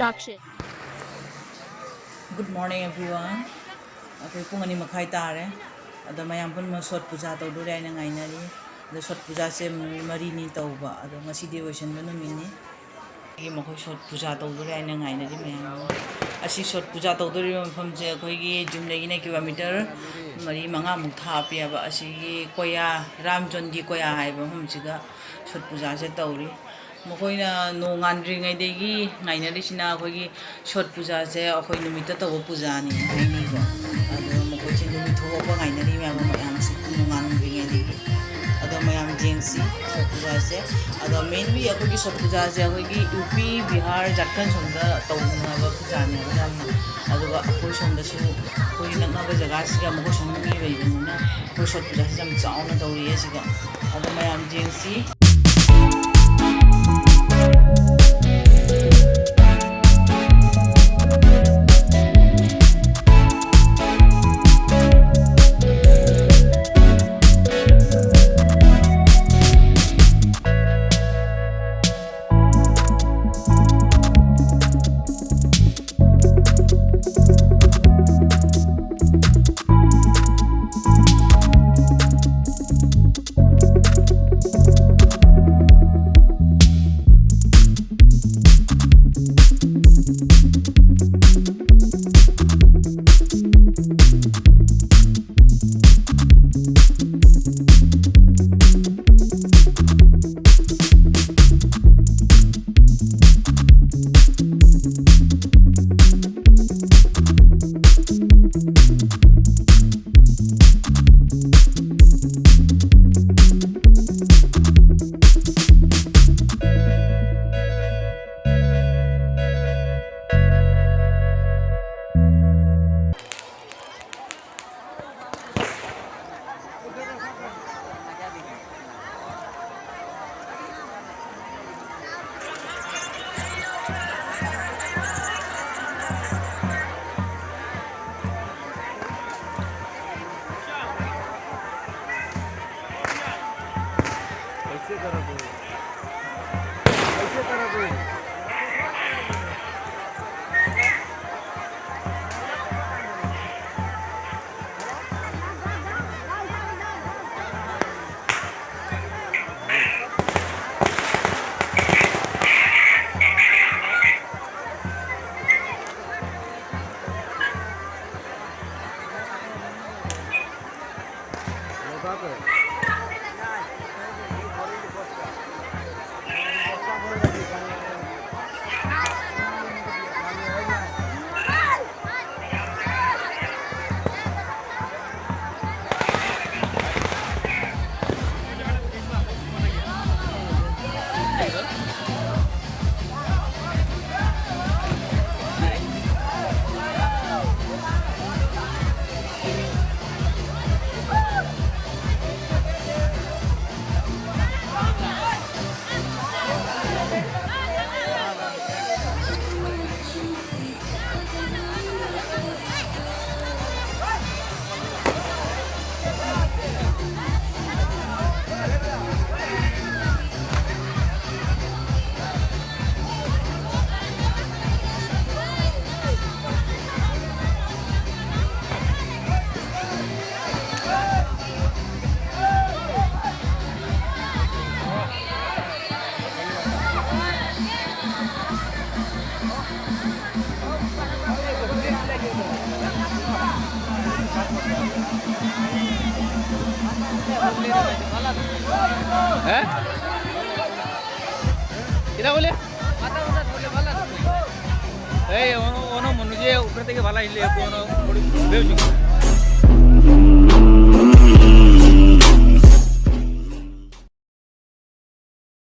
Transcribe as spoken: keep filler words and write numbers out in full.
Action. Good morning, everyone. ꯑꯩꯈꯣꯏ ꯄꯨꯡ ꯑꯅꯤ ꯃꯈꯥꯏ ꯇꯥꯔꯦ꯫ ꯑꯗꯣ ꯃꯌꯥꯝ ꯄꯨꯝꯅꯃꯛ ꯁꯣꯠ ꯄꯨꯖꯥ ꯇꯧꯗꯣꯔꯦ ꯍꯥꯏꯅ ꯉꯥꯏꯅꯔꯤ꯫ ꯑꯗꯣ ꯁꯣꯠ ꯄꯨꯖꯥꯁꯦ ꯅꯨꯃꯤꯠ ꯃꯔꯤꯅꯤ ꯇꯧꯕ, ꯑꯗꯣ ꯉꯁꯤꯗꯤ ꯂꯣꯏꯁꯤꯟꯕ ꯅꯨꯃꯤꯠꯅꯤ꯫ ꯃꯈꯣꯏ ꯁꯣꯠ ꯄꯨꯖꯥ ꯇꯧꯗꯣꯔꯦ ꯍꯥꯏꯅ ꯉꯥꯏꯅꯔꯤ ꯃꯌꯥꯝ꯫ ꯑꯁꯤ ꯁꯣꯠ ꯄꯨꯖꯥ ꯇꯧꯗꯣꯔꯤꯕ ꯃꯐꯝꯁꯦ ꯑꯩꯈꯣꯏꯒꯤ ꯖꯨꯝꯗꯒꯤꯅ ꯀꯤꯂꯣꯃꯤꯇꯔ ꯃꯔꯤ ꯃꯉꯥꯃꯨꯛ ꯊꯥꯞꯄꯦꯕ꯫ ꯑꯁꯤꯒꯤ ꯀꯣꯌꯥ, ꯔꯥꯝꯆꯟꯗꯤ ꯀꯣꯌꯥ ꯍꯥꯏꯕ ꯃꯐꯝꯁꯤꯒ ꯁꯣꯠ ꯄꯨꯖꯥꯁꯦ ꯇꯧꯔꯤ꯫ ꯃꯈꯣꯏꯅ ꯅꯣꯡꯉꯥꯟꯗ꯭ꯔꯤꯉꯩꯗꯒꯤ ꯉꯥꯏꯅꯔꯤꯁꯤꯅ ꯑꯩꯈꯣꯏꯒꯤ ꯁꯣꯠ ꯄꯨꯖꯥꯁꯦ ꯑꯩꯈꯣꯏ ꯅꯨꯃꯤꯠꯇ ꯇꯧꯕ ꯄꯨꯖꯥꯅꯤ ꯍꯥꯏꯅꯩꯀꯣ꯫ ꯑꯗꯣ ꯃꯈꯣꯏꯁꯦ ꯅꯨꯃꯤꯠ ꯊꯣꯛꯂꯛꯄ ꯉꯥꯏꯅꯔꯤ ꯃꯌꯥꯝ ꯑꯃ, ꯃꯌꯥꯝꯁꯦ ꯅꯣꯡꯉꯥꯟꯗ꯭ꯔꯤꯉꯩꯗꯒꯤ꯫ ꯑꯗꯣ ꯃꯌꯥꯝ ꯌꯦꯡꯁꯤ ꯁꯣꯠ ꯄꯨꯖꯥꯁꯦ꯫ ꯑꯗꯣ mainly ꯑꯩꯈꯣꯏꯒꯤ ꯁꯣꯠ ꯄꯨꯖꯥꯁꯦ ꯑꯩꯈꯣꯏꯒꯤ ꯌꯨ ꯄꯤ, ꯕꯤꯍꯥꯔ, ꯖꯥꯔꯈꯟ ꯁꯣꯝꯗ ꯇꯧꯅꯕ ꯄꯨꯖꯥꯅꯦꯕ ꯌꯥꯝꯅ꯫ ꯑꯗꯨꯒ ꯑꯩꯈꯣꯏ ꯁꯣꯝꯗꯁꯨ ꯑꯩꯈꯣꯏ ꯅꯛꯅꯕ ꯖꯒꯥꯁꯤꯒ ꯃꯈꯣꯏ ꯁꯣꯝꯗ ꯃꯤ ꯂꯩꯕꯅꯤꯅ ꯑꯩꯈꯣꯏ ꯁꯣꯠ ꯄꯨꯖꯥꯁꯤ ꯌꯥꯝ ꯆꯥꯎꯅ ꯇꯧꯔꯤꯌꯦ ꯁꯤꯒ꯫ ꯑꯗꯣ ꯃꯌꯥꯝ ꯌꯦꯡꯁꯤ꯫ कैसे करोगे? कैसे करोगे? হে? কিতা বুলে? এই, অন, অন মনোজে উপরে থেকে ভালা আহিলে, একো অন, বেশ।